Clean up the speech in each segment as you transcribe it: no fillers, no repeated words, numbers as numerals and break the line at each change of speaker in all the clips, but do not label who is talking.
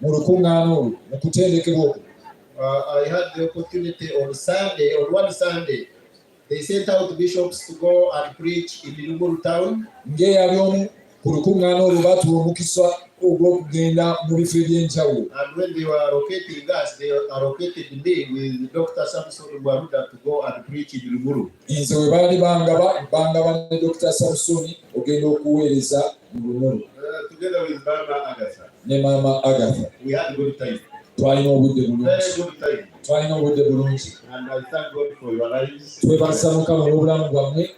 Mu lukuŋŋaana olwo mu kutendekebwa okwo.
I had the opportunity on Sunday, on one Sunday, they sent out bishops to go and preach in Limuru town.
Ng'eyali omu ku lukuŋŋaana olwo baatuwa omukisa ogw'okugenda mu bifo eby'enjawulo.
And when they were allocating us, they allocated me with Dr. Samson Mwaruda to go and preach in Limuru.
Nze we baali bangaba bangaba ne Dr. Samusoni ogenda okuweereza mu Lumuru.
Together with Mama Agatha.
Ne maama Agatha.
We had a good time.
Twalina obudde
Very
bulungi.
Good time.
Twalina obudde bulungi.
And I thank God for your lives.
Twebaza Mukama olw'obulamu bwammwe.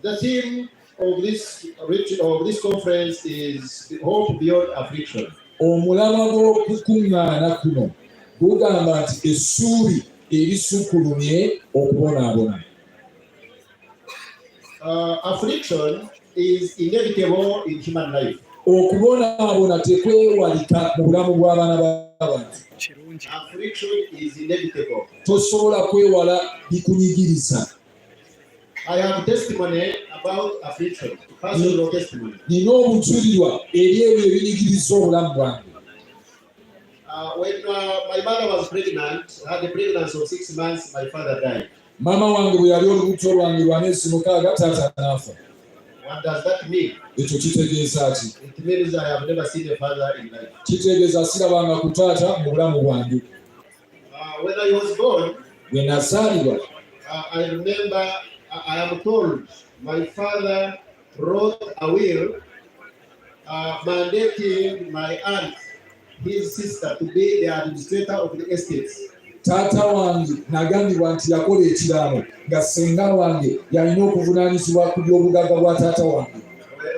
The theme of this conference is "Hope Beyond Affliction."
Omulamwa gw'okukuŋŋaana kuno gugamba nti essuubi erisukkulumye okubonaabona.
Affliction is inevitable in human life.
Okubonaabona tekwewalika mu bulamu bw'abaana b'abantu.
Kirungi.
Affliction is inevitable.
Tosobola kwewala bikunyigiriza.
I have testimony about affliction, personal testimony.
Nina obujulirwa eri ebyo ebinyigiriza obulamu bwange.
When my mother was pregnant, had a pregnancy of 6 months, my father died.
Maama wange bwe yali olubuto lwange lwa myezi 6 taata n'afa.
What does that mean?
Ekyo kitegeeza ki?
It means I have never seen a father in life.
Kitegeeza sirabanga ku taata mu bulamu bwange.
When I was born,
Bwe nazaalibwa,
I remember I am told my father wrote a will mandating my aunt, his sister, to be the administrator of the estates.
Taata wange nagambibwa nti yakola ekiraamo nga ssenga wange yalina okuvunaanyizibwa ku by'obugagga bwa taata wange.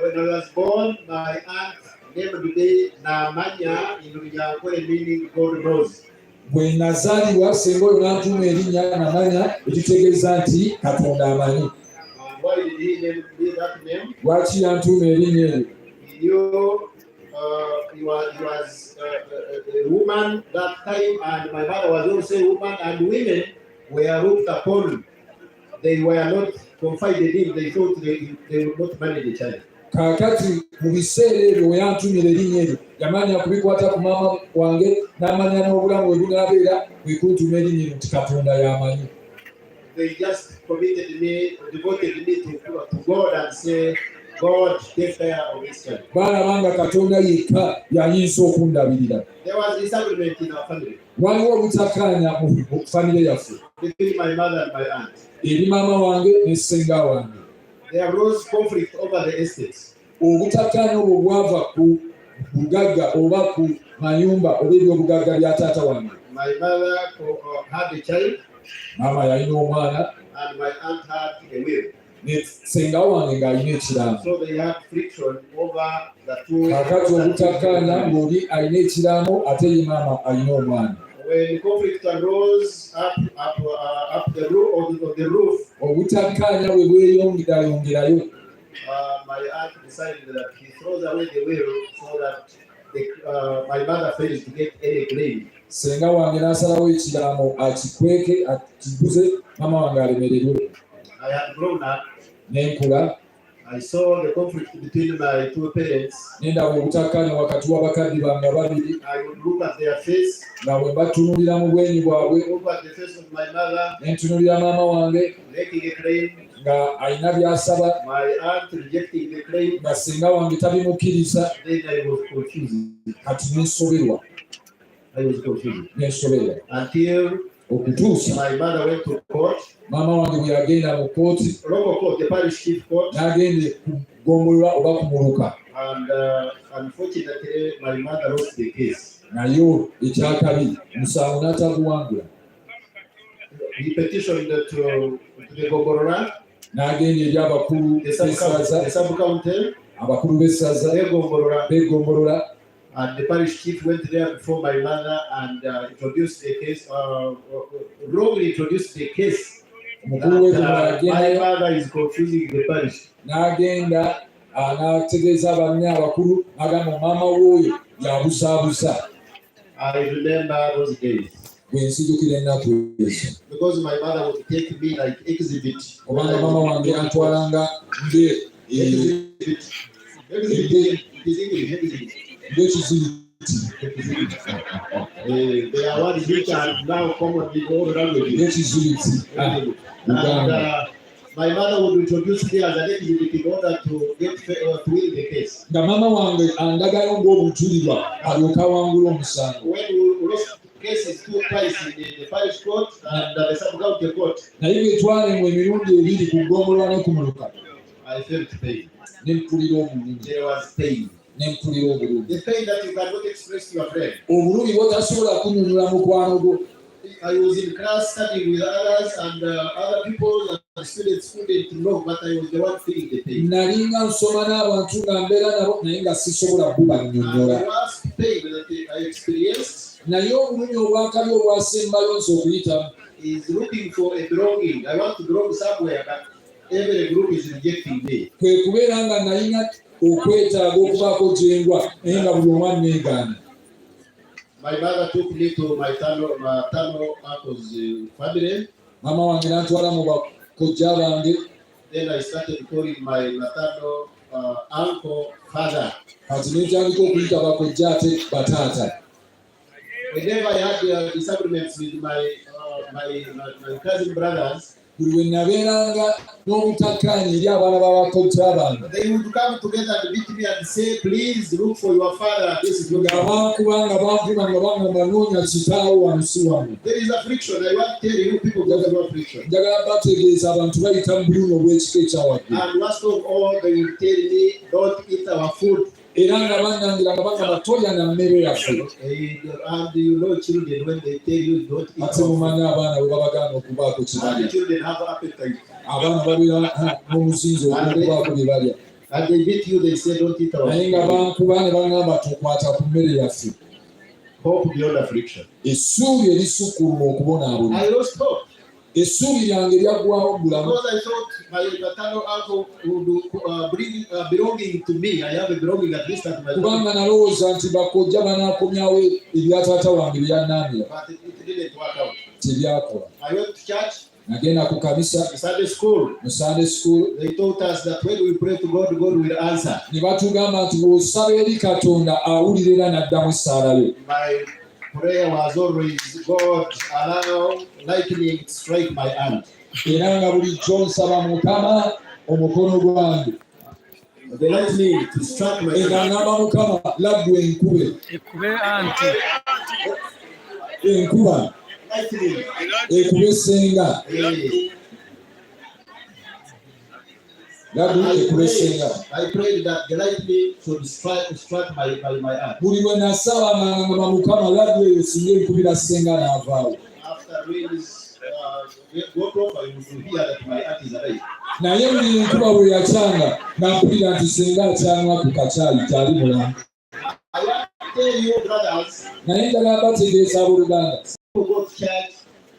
When I was born, my aunt named me Namanya in Runyankole, meaning God knows.
Bwe nazaalibwa ssenga oyo n'antuuma erinnya Namanya ekitegeeza nti Katonda amanyi.
And why did he name me that name?
Lwaki yantuuma erinnya eryo?
He knew he was a woman that time, and my mother was also a woman, and women were looked upon. They were not confided in. They thought they would not manage a child.
Kaakati mu biseera ebyo we yantumira erinnya eryo yamanya kubikwata ku maama wange n'amanya n'obulamu bwe bunaabeera kwe kuntuuma erinnya eryo nti Katonda y'amanyi.
They just committed me, devoted me to God and say, "God, take care of this child."
Baalaba nga Katonda yekka yayinza okundabirira.
There was disagreement in our family
Waliwo obutakkaanya mu famire yaffe
between my mother and my aunt.
Eri maama wange ne ssenga wange.
There arose conflict over the estates.
Obutakkaanya obwo bwava ku bugagga oba ku mayumba oba ebyobugagga bya taata wange.
My mother had a child,
Maama yalina omwana
and my aunt had a will.
Ne ssenga wange ng'alina ekiraamo.
So they had friction over the two.
Kaakati obutakkaanya ng'oli alina ekiraamo ate ye maama alina omwana.
When conflict arose up the roof, on the roof,
Obutakkaanya bwe bweyongerayongerayo,
my aunt decided that he throws away the will so that my mother fails to get any claim.
Ssenga wange n'asalawo ekiraamo akikweke akiguze maama wange alemererwe.
I had grown up.
Nenkula.
I saw the conflict between my two parents.
Nendaba obutakkaanya wakati w'abakadde bange ababiri.
I would look at their face,
Nga bwe mbatunuulira mu bwenyi bwabwe,
look at the face of my mother,
ne ntunuulira maama wange
making a claim,
nga alina by'asaba,
my aunt rejecting the claim.
Nga ssenga wange tabimukkiriza.
Then I was confused.
Kati nensoberwa.
I was confused
Nensoberwa
until
okutuusa
my mother went to court,
maama wange bwe yagenda mu kkooti,
local court, the parish chief court,
n'agenda ku ggombolola oba ku muluka.
And unfortunately, my mother lost the case.
Naye ekyakabi omusango n'ataguwangula.
He petitioned to the Gombolola,
N'agenda eri abakulu
the sub
b'essaza,
the sub-county,
abakulu b'essaza,
the Gombolola,
b'eggombolola.
And the parish chief went there before my mother and introduced the case, wrongly introduced the case
Omukulu
that
w'eggombolola
my
yagendayo
mother is confusing the parish.
N'agenda ah, n'ategeeza banne abakulu n'agamba maama w'oyo yabuzaabuza.
I remember those days
Bwe nzijukira ennaku ezo,
because my mother would take me like exhibit.
Kubanga maama wange yantwalanga nge eh,
Exhibit. Exhibit. It is English, exhibit.
Ng'ekizibiti. Exhibit.
They are words which are now common in all languages.
Exhibit. Ah,
And
Uganda.
My mother would introduce me as an exhibit in order to win the case.
Nga maama wange andagayo ng'obujulirwa alyoke awangule omusango.
When we lost cases two twice in the parish court and the sub-county court,
Naye bwe twalemwa emirundi ebiri ku ggombolola ne ku muluka,
I felt pain.
Ne mpulira obulumi.
There was pain.
Ne mpulira obulumi.
The pain that you cannot express to your friend.
Obulumi bw'otasobola kunnyonnyola mukwano gwo.
I was in class studying with others and other people and students couldn't know, but I was the one feeling the pain.
Nali nga nsoma n'abantu nga mbeera nabo naye nga sisobola
And
kubannyonnyola.
the worst pain that I experienced
Naye obulumi obwakabi obwasembayo nze okuyitamu
is looking for a belonging. I want to belong somewhere, but every group is rejecting me.
Kwe kubeera nga nalina okwetaaga okubaako gye ngwa naye nga buli omu anneegaana.
My mother took me to my maternal uncle's family.
Maama wange n'antwala mu bakojja bange.
Then I started calling my maternal uncle father.
Kati ne ntandika okuyita bakojja ate bataata.
Whenever I had disagreements with my cousin brothers,
Buli lwe nabeeranga n'obutakkaanya eri abaana b'abakojja bange,
they would come together and meet me and say, "Please look for your father. This is
nga
your
bankuba nga banvuma nga bangamba noonya kitaawo wano si wano.
There is a friction. I want to tell you people go through a friction.
Njagala bategeeza abantu bayita mu bulumi obw'ekika ekyawaggulu.
And worst of all, they will tell me, "Don't eat our food."
Era nga bannangira nga bagamba tolya na mmere yaffe.
And you know children, when they tell you don't eat
Ate
our food,
mumanyi abaana bwe babagaana okubaako
and
kye balya.
the children have appetite.
Abaana babeera ha, n'omuzinzi ogw'okubaako bye balya.
And they beat you, they say, "Don't eat our
Naye nga
food."
bankuba ne baŋŋamba tokwata ku mmere yaffe.
Hope beyond affliction.
Essuubi erisukkuluma okubonaabona.
I lost hope
Essuubi lyange lyaggwawo mu bulamu.
because I thought my maternal uncle would bring belonging to me. I have a belonging at least at my family.
Kubanga nalowooza nti bakojja banaakomyawo ebya taata wange bye yannaamira.
But it didn't work out.
Tebyakola.
I went to church,
Nagenda ku kanisa,
Sunday school.
Mu Sunday school.
They taught us that when we pray to God, God will answer.
Ne batugamba nti bw'osaba eri Katonda awulira era n'addamu essaala yo.
My prayer was always, "God, allow lightning to strike my aunt."
Era nga bulijjo nsaba Mukama omukono gwange
The lightning to strike my
nga
aunt.
ngamba Mukama laddu enkube.
Ekube anti.
Enkuba
Lightning.
ekube senga.
Eh,
Laddu
I
ekube
prayed,
senga.
I prayed that the lightning should strike my aunt.
Buli lwe nasaba nga ngamba Mukama laddu eyo singa enkubira senga n'avaawo.
After rains got off, I would hear that my aunt is alive.
Naye buli enkuba bwe yakyanga nga mpulira nti senga akyanywa ku kacaayi kyali mulamu.
I want to tell you, brothers,
Naye njagala bategeeza abooluganda,
who go to church,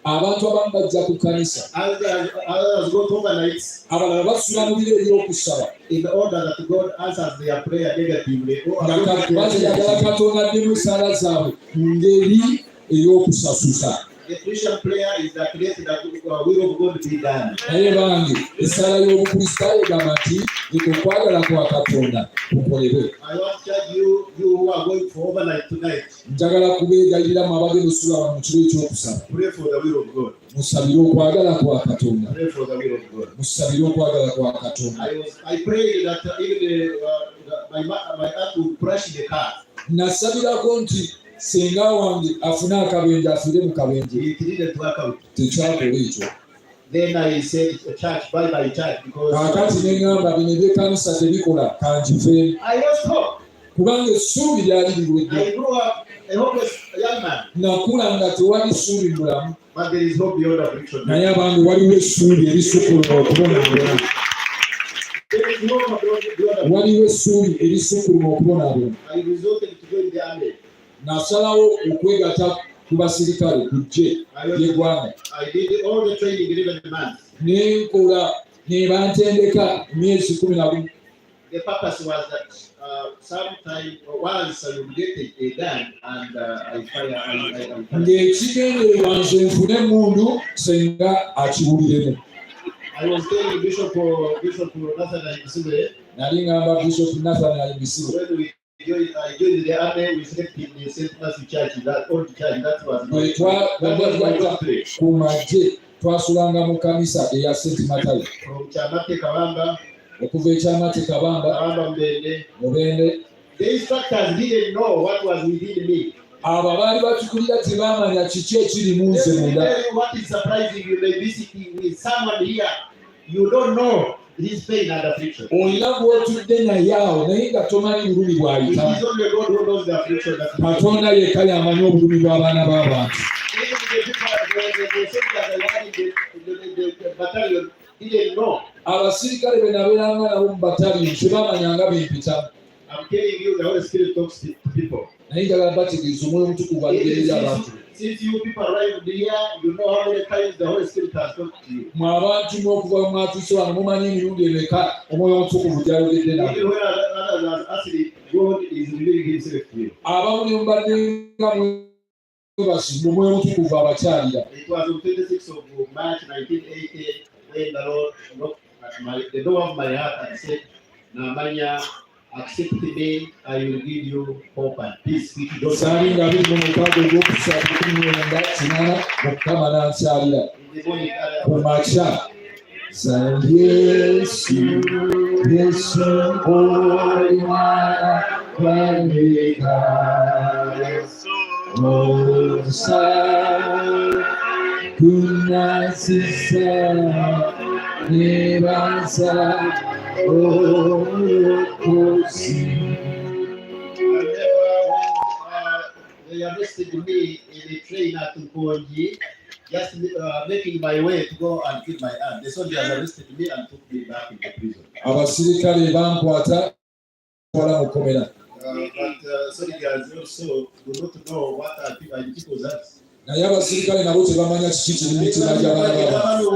abantu abamu bajja ku kkanisa,
others go to overnights
abalala basula mu biro eby'okusaba
in order that God answers their prayer negatively. Or
nga
according to their
bakyagala Katonda addemu essaala zaabwe mu ngeri ey'okusasuza.
The Christian prayer is that let the will of God be done.
Naye bange essaala y'obukristaayo egamba nti leka okwagala kwa Katonda kukolebwe.
I want to charge you, you who are going for overnight tonight,
Njagala kubeegayiriramu abagenda osula wano mu kiro ekyokusaba,
pray for the will of God.
Musabire okwagala kwa Katonda.
Pray for the will of God.
Musabire okwagala kwa Katonda.
I prayed that even my aunt would crash the car.
Nasabirako nti senga wange afune akabenje afiire mu kabenje.
It didn't work out.
Tekyakola ekyo.
Then I said, "Church, bye bye church," because
Kaakati ne ŋŋamba bino ebyekkanisa tebikola kangiveemu.
I lost hope.
Kubanga essuubi lyali liwedde.
I grew up a hopeless young man,
Nakula nga tewali ssuubi mulamu.
But there is hope beyond affliction.
Naye abange waliwo essuubi erisukkuluma okubonaabona.
There is hope beyond affliction.
Waliwo essuubi erisukkuluma okubonaabona.
I resorted to join the army.
Nasalawo okwegatta ku basirikale ku ggye ly'eggwanga.
I did all the training in 11 months.
Ne nkola ne bantendeka emyezi 11.
The purpose was that sometime, once I would get a gun and I fire. I fire.
Ng'ekigendererwa nze nfune emmundu senga akiwuliremu.
I was telling Bishop Nathan Ahimbisibwe
Nali ngamba Bishop Nathan Ahimbisibwe
when we I joined the army, we slept in the St. Matthew Church, that old church, that was my,
Bwe
that was my
bwe
birthplace.
Ku magye twasulanga mu kanisa eya St Matayo.
From Kyamate Kabamba,
Okuva e Kyamate Kabamba,
Kabamba Mubende.
Mubende.
The instructors didn't know what was within me.
Abo abaali batukulira tebaamanya kiki ekiri mu nze
Let me
munda.
tell you what is surprising. You may be sitting with someone here, you don't know his pain and affliction.
Olina gw'otudde naye awo naye nga tomanyi bulumi
It
bw'ayitamu.
is only God who knows the affliction that he
Katonda yekka yamanyi obulumi bw'abaana b'abantu.
Even the people, the soldiers I had in the battalion didn't know.
Abasirikale be nabeeranga nabo mu bataliyoni tebamanyanga bempitamu.
I'm telling you, the Holy Spirit talks to people.
Naye njagala bategeeza omwoyo omutukuvu ayogerera abantu.
Since you people arrived here, you know how many times the Holy Spirit has talked to you.
Mwe abantu mwe okuva mwatuuse wano mumanyi emirundi emeka omwoyo omutukuvu gy'ayogedde nabo.
Even when others are asleep, God is revealing Himself to you.
Abamu ne mubadde nga mwebasi omwoyo omutukuvu abakyalira.
It was on 26th of March 1980 when the Lord knocked at the door of my heart and said, "Namanya, accept me, I will give you hope and peace, which you don't
Saali
have."
nga 26 ogwokusatu 1980 Mukama n'ankyalira.
In the morning,
Ku makya za Yesu, Yesu oli mwana gwandiga osa kunasisa nebaza omukozi.
And they were, when they arrested me in a train at Nkongi, just making my way to go and kill my aunt. The soldiers arrested me and took me back into prison.
Abasirikale bankwata twala mu kkomera.
But soldiers also do not know what are people in people's hearts.
Naye abasirikale nabo tebamanya kiki kiri mu mitima gy'abaana b'abantu.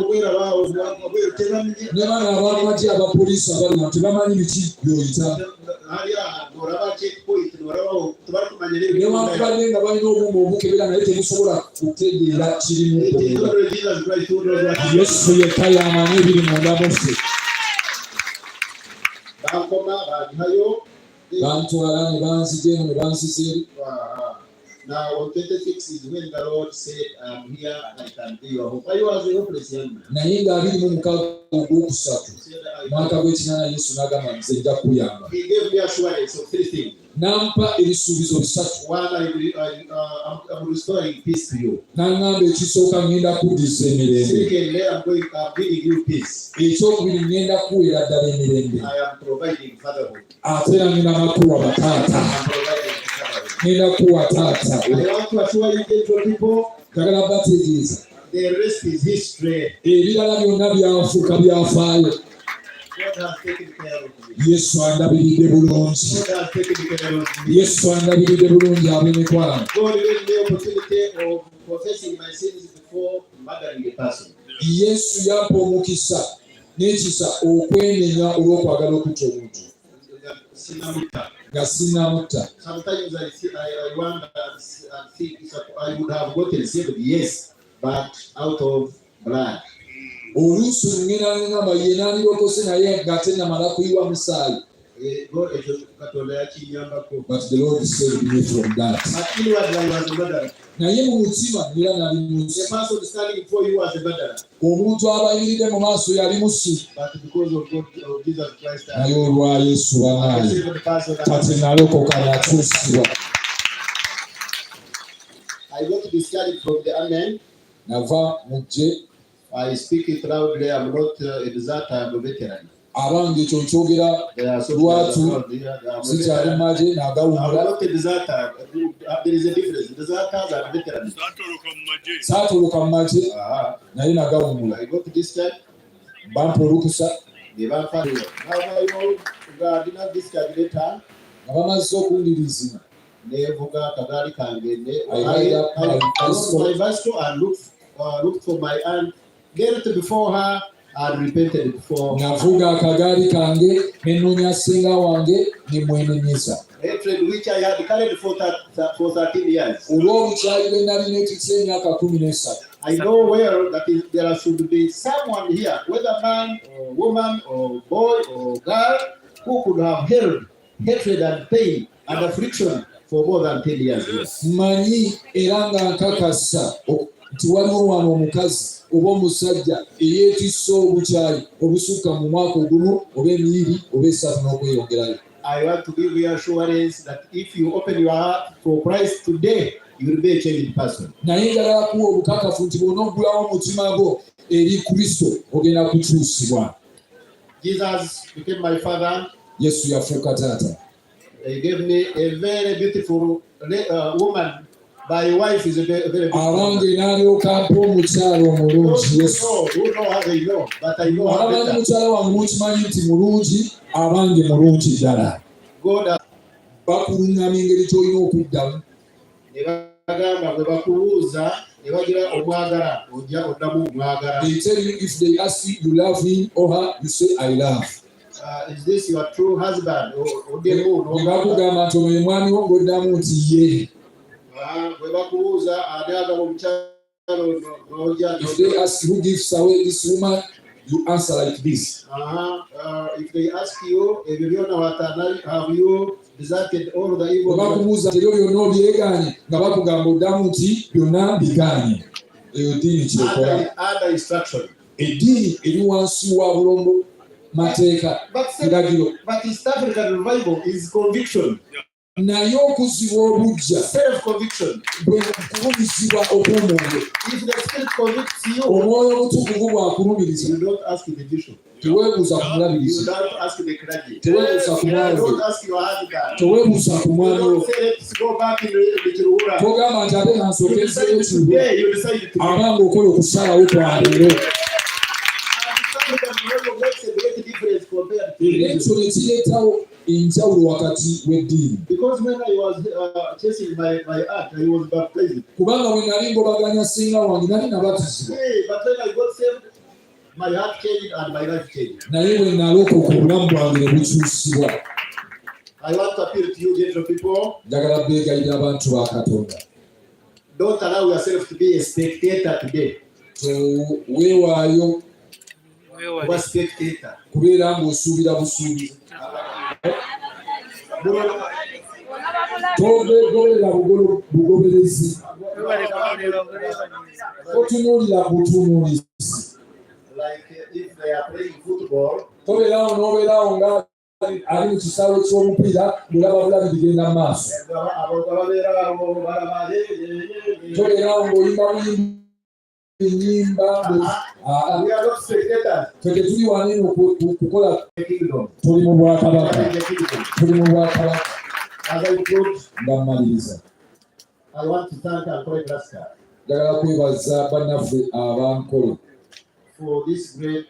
Ne bano abamagye abapoliisi abali wano tebamanyi biki by'oyita. Newankubadde nga balina obuuma obukebera naye tebusobola kutegeera kiri mu kkomera. Yesu yekka y'amanyi ebiri munda mu ffe.
Bankoma bantayo.
Bantwala ne banzija eno ne banziza eri.
Now on 26 is when the Lord said, "I'm here, I can be your hope." I was a hopeless young man.
Naye nga 26 ogwokusatu
He said,
mwaka gw'ekinaana Yesu n'agamba nze nja kukuyamba.
He gave me assurance of three things.
N'ampa ebisuubizo bisatu.
One, I'm restoring peace to you.
N'aŋŋamba ekisooka ŋŋenda kuddiza emirembe.
Secondly, I'm giving you peace.
Ekyokubiri ŋŋenda kuweera ddala emirembe.
I am providing fatherhood.
Ate era ŋŋenda nakuwa bataata.
I'm providing fatherhood.
Ŋŋenda kuwa taata.
I want to assure you, gentle people,
Njagala bategeeza
the rest is history.
Ebirala byonna byafuuka byafaayo.
God has taken care of me.
Yesu andabiridde bulungi.
God has taken care of me.
Yesu andabiridde bulungi ab'emikwano.
God gave me opportunity of confessing my sins before murdering a person.
Yesu yampa omukisa n'ekisa okwenenya olw'okwagala okutta omuntu
Sinamutta.
Nga sinnamutta.
Sometimes I see, I wonder and think if I would have gotten saved, yes, but out of blood.
Oluusi ngenda ngamba ye nandirokose naye nga tennamala kuyiwa musaayi.
God, ekyo Katonda yakinyambako.
But the Lord saved me from that.
But inwardly I was a murderer.
Naye mu mutima era nali
The
musi.
person standing before you was a murderer.
Omuntu abayimiridde mu maaso yali musi.
But because of God, of Jesus Christ, I
Naye olwa Yesu
am a
banaaye
saved person.
kati nalokoka natuusibwa.
I got discharged from the army.
Nava mu ggye.
I speak it loudly. I'm not a deserter, I'm a veteran.
Abange ekyo nkyogera
There are soldiers
lwatu
around here. I'm a
sikyali
veteran.
magye nagawumula.
I'm not a deserter. There is a difference. Deserters and veterans.
Saatoloka mu magye.
Saatoloka mu magye naye nagawumula.
I got discharged.
Bampa olukusa.
Ne banfa navayo nga ndina discharge letter.
Nga bamaze okundiriza
Nevuga akagaali kange ne
I ride up my
I
bicycle.
rode my bicycle and looked for my aunt, knelt before her and repented before her.
Navuga akagaali kange ne nnoonya ssenga wange ne mwenenyeza
Hatred which I had carried for 13 years.
Olw'obukyayi bwe nali neetisse emyaka 13.
I know well that there should be someone here, whether man or woman or boy or girl, who could have held hatred and pain and affliction for more than 10 years here.
Mmanyi era nga nkakasa nti waliwo wano omukazi oba omusajja eyeetisse obukyayi obusukka mu mwaka ogumu oba emibiri oba esatu n'okweyongerayo.
I want to give you assurance that if you open your heart for Christ today, you will be a changed person.
Naye njagala kuwa obukakafu nti bw'onoggulawo omutima gwo eri Kristo ogenda kukyusibwa.
Jesus became my father.
Yesu yafuuka taata.
He gave me a very beautiful woman. My wife is a very, very beautiful woman.
Abange n'alyoka ampa omukyala omulungi.
Those who
Yesu
know, who know how they know, but I know her
abamanyi
better.
Mukyala wange mukimanyi nti mulungi abange mulungi ddala.
God has
Bakuluŋŋamya engeri ky'olina okuddamu.
Ne bagamba bwe bakubuuza ne bagira omwagala ojja oddamu omwagala.
They tell you, if they ask you, you love him or her, you say, "I love."
Is this your true husband? Oddemu
Ne bakugamba nti ono ye mwami wo ng'oddamu nti ye.
Ah, bwe bakubuuza ani agaba omukyala ono n'ojja
If they ask who gives away this woman, you answer like this.
Aha, if they ask you ebyo byonna watana, have you deserted all the
Bwe
evil?
bakubuuza nti ebyo byonna obyegaanye nga bakugamba oddamu nti byonna mbigaanye. Eyo ddiini kyekola.
Under instruction.
Eddiini eri wansi wa bulombo mateeka biragiro.
But East African revival is conviction.
Naye okuzibwa obuggya
Self conviction.
Bwe kulumizibwa okw'omwoyo.
If the Spirit convicts you,
Omwoyo Omutukuvu bw'akulumiriza
you don't ask the bishop.
Teweebuuza ku
You
mulabirizi.
don't ask the clergy.
Teweebuuza ku
You
mwami.
don't ask your husband.
Teweebuuza ku
You
mwami wo.
don't say, "Let's go back in the Kiruhura."
Togamba nti ate
You
kansooke
decide
nzeeyo Kiruhura.
today. You decide today.
Abanga okola okusalawo kwa leero.
And East African revival makes a great difference compared to
Era
religion.
ekyo ne kireetawo enjawulo wakati w'eddiini.
Because when I was chasing my aunt, I was baptized.
Kubanga bwe nali ngobaganya singa wange nali nabatizibwa.
Hey, but when I got saved, my heart changed and my life changed.
Naye bwe nalokoka obulamu bwange ne bukyusibwa.
I want to appeal to you, gentle people.
Njagala beegayirira abantu ba Katonda.
Don't allow yourself to be a spectator today.
Teweewaayo
Oba spectator.
Kubeera ng'osuubira busuubizi. Togoberera bugoberezi. Totunuulira butunuulizi.
Like if they are playing football,
Tobeerawo n'obeerawo nga ali mu kisaawe ky'omupiira ng'olaba bulabi bigenda mu maaso.
Ababeera awo balaba, eh, eh, eh, eh.
Tobeerawo ng'oyimba buyimbi ennyimba.
We are not spectators.
Ffe tetuli wano eno kukola
The kingdom.
Tuli mu
We are
bwakabaka.
in the kingdom.
Tuli mu bwakabaka.
As I conclude,
Nga mmaliriza
I want to thank Ankole Cluster
njagala kwebaza bannaffe abankole
for this great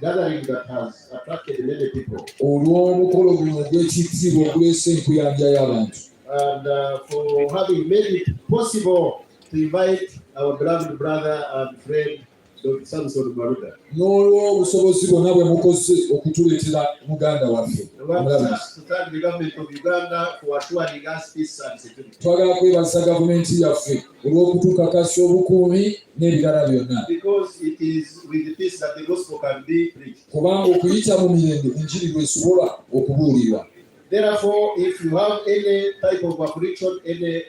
gathering that has attracted many people
olw'omukolo guno ogw'ekitiibwa oguleese enkuyanja y'abantu
and for having made it possible to invite our beloved brother and friend, Dr. Samson Maruda.
N'olw'obusobozi bwonna bwe mukoze okutuleetera muganda waffe
We want
omulabirizi.
to thank the government of Uganda for assuring us peace and security.
Twagala kwebaza gavumenti yaffe olw'okutukakasa obukuumi n'ebirala byonna.
Because it is with the peace that the gospel can be preached.
Kubanga okuyita mu mirembe enjiri lwesobola okubuulirwa.
Therefore, if you have any type of affliction, any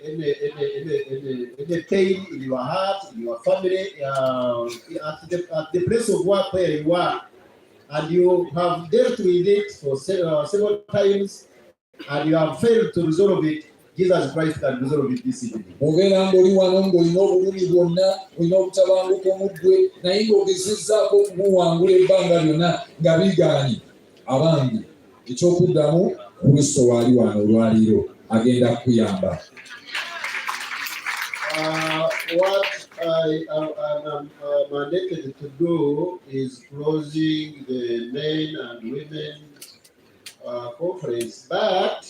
pain in your heart, in your family, at the place of work where you are, and you have dealt with it for several times, and you have failed to resolve it, Jesus Christ can resolve it this evening.
Bw'obeera ng'oli wano ng'olina obulumi bwonna olina obutabanguko mu ggwe naye ng'ogezezzaako okumuwangula ebbanga lyonna nga bigaanye abange ekyokuddamu Kristo waali wano olwaliiro agenda kukuyamba.
What I am mandated to do is closing the men and women conference, but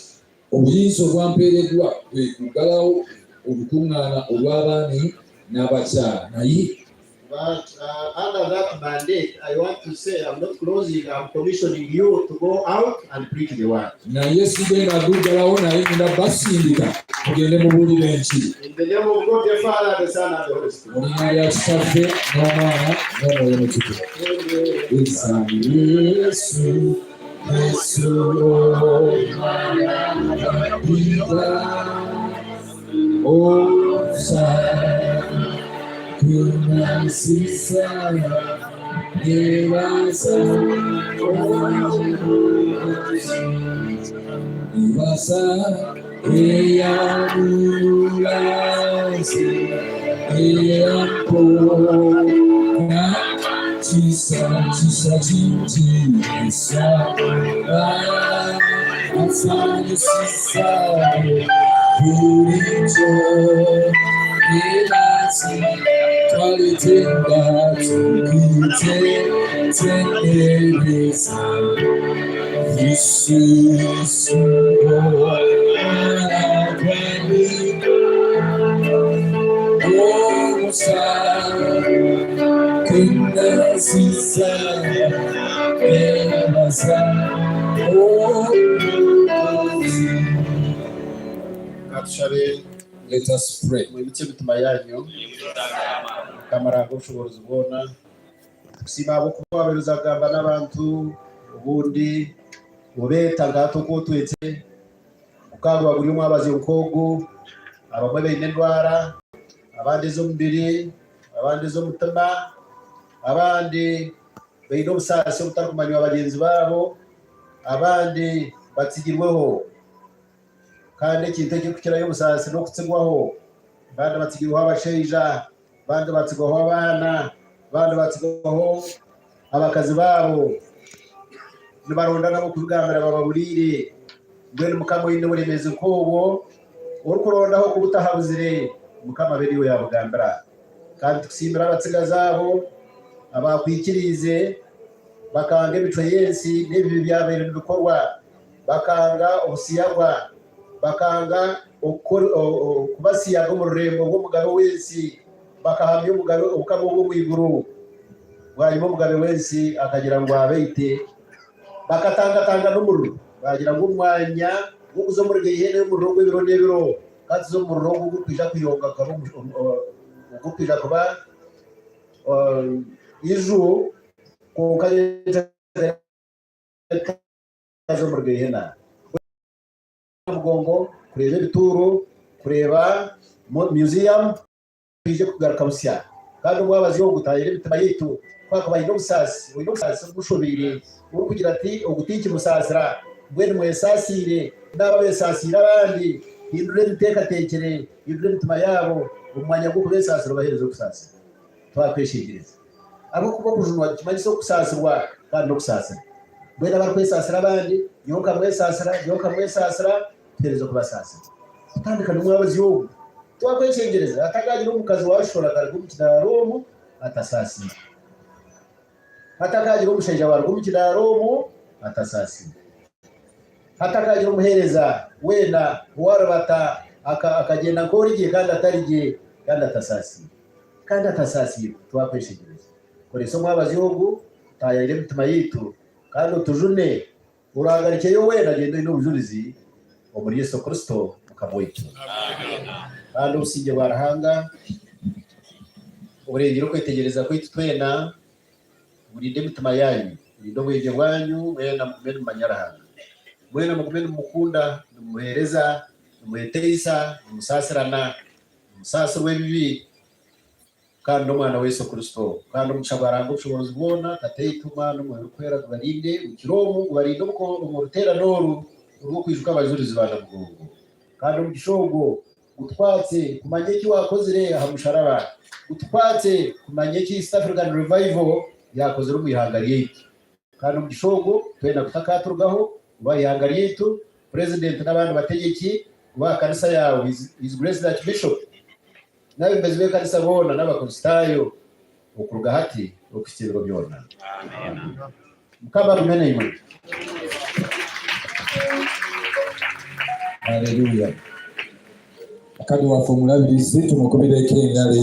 Obuyinza obwampeereddwa kwe kuggalawo olukuŋŋaana olw'abaami n'abakyala naye
But under that mandate, I want to say I'm not closing, I'm commissioning you to go out and preach the word.
Naye sigenda kuggalawo naye ngenda basindika mugende mubuulire enjiri.
In the name of God, the Father, the Son, and the Holy Spirit.
Mu linnya lya Kitaffe n'Omwana n'Omwoyo Mutukuvu.
Amen.
Eza Yesu. Yesu omwana wa Osa kunasisa nebaza nebaza eyabulaze eyamponya kisa kisa kintiisa asanyusisa bulijjo nebaza twalitenda tukitetendereza Yesu omwana Omusa kunasisa nebaza omukozi.
Katushabe.
Let us pray.
Mwibutse emitima yanyu kamaranga obushobozi bwona kusiima ahabw'okuba wabeereza kugamba n'abantu obundi obeeta nkatokotwetse mukaaga buri omwe abaze nk'ogu abamwe baine endwara, abandi ez'omubiri, abandi ez'omutima, abandi baine obusaasi obutarikumanywa bagyenzi baabo, abandi batsigirweho, kandi ekintu ekirikukirayo obusaasi n'okutsigwaho. Abandi batsigirweho abashaija, abandi batsigwaho abaana, abandi batsigwaho abakazi baabo, nibaronda nabo kubigambira bababuriire. Mbwenu Mukama, oine oburemeezi nk'obwo orikurondaho kubutahabuzire, Mukama abe niwe yabugambira. Kandi tukusiimira abatsigazi abo abakwikiriize bakanga emicwe y'ensi n'ebibi byabaire nibikorwa, bakanga obusiyagwa, bakanga kubasiyaga omu rurembo rw'omugabe w'ensi, bakahamya omugabe obukama obw'omwiguru. Bwanyuma omugabe w'ensi akagira ngu abeite, bakatangatanga n'omuriro, bagira ngu omwanya gw'okuza omuri gehena y'omuriro gw'ebiro n'ebiro katuza omuriro ogu ogurikwija kuyonga gukaba ogurikwija kuba iju, kwonka taza omuri gehena. Mugongo kureeba ebituuro, kureeba museum, twije kugaruka busya. Kandi omwabazi ogu gutahire emitima yaitu kwakaba aine obusaasi, oine obusaasi obumushobeire, orikugira ati ogu tinkimusaasira. Mbwenu mwesaasiire n'aba beesaasiire abandi, hindura emiteekateekyere, hindura emitima yaabo, omu mwanya gw'okubeesaasira obaheereze okusaasira. Twakweshengyereza. Ahabw'okuba okujunwa nikimanyisa okusaasirwa kandi n'okusaasira. Mbwenu abarikwesaasira abandi, nyowe nkamwesaasira, nyowe nkamwesaasira, tuheereze okubasaasira. Kutandika n'omwabazi ogu. Twakweshengyereza, hatakagira omukazi waashora akaruga omu kidaara omu atasaasiire. Hatakagira omushaija waaruga omu kidaara omu atasaasiire. Hatakagira omuheereza weena owaarubata akagyenda nk'ori gye kandi atari gye kandi atasaasiire. Kandi atasaasiirwe. Twakweshengyereza. Koresa omwabazi ogu kutaayaayira emitima yaitu kandi otujune. Oraagarukyeyo weena agyende oine obujurizi omuri Yesu Kristo Mukama waitu. Kandi obusingye bwa Ruhanga oburengire okwetegyereza kwaitu twena, burinde emitima yaanyu, burinde obwengye bwanyu, mwena mugume nimumanya Ruhanga. Mwena mugume nimumukunda, nimumuheereza, nimweteisa, nimusaasirana, nimusaasirwa ebibi. Kandi n'Omwana wa Yesu Kristo, kandi omugisha gwa Ruhanga Obushoboorozi bwona, Tataitwe, Omwana, Omwoyo Orikwera gubarinde bukiro omu, gubarinde omu ruteerane oru orw'okwijuka Abajurizi ba Namugongo. Kandi omugisha ogwo gutukwatse kumanya eki waakozire aha musharaba, gutukwatse kumanya eki East African Revival yaakozire omu ihanga ryaitu. Kandi omugisha ogwo twena gutakaaturugaho, gube aha ihanga ryaitu, Purezidenti n'abandi bategyeki, gube aha kanisa yaawe, His Grace the Archbishop, N'abeebembezi b'ekanisa boona n'Abakristaayo okuruga hati okuhitsya ebiro byona. Mukama agume naimwe.
Haleluya. Mukadde waffe omulabirizi tumukubireko engalo.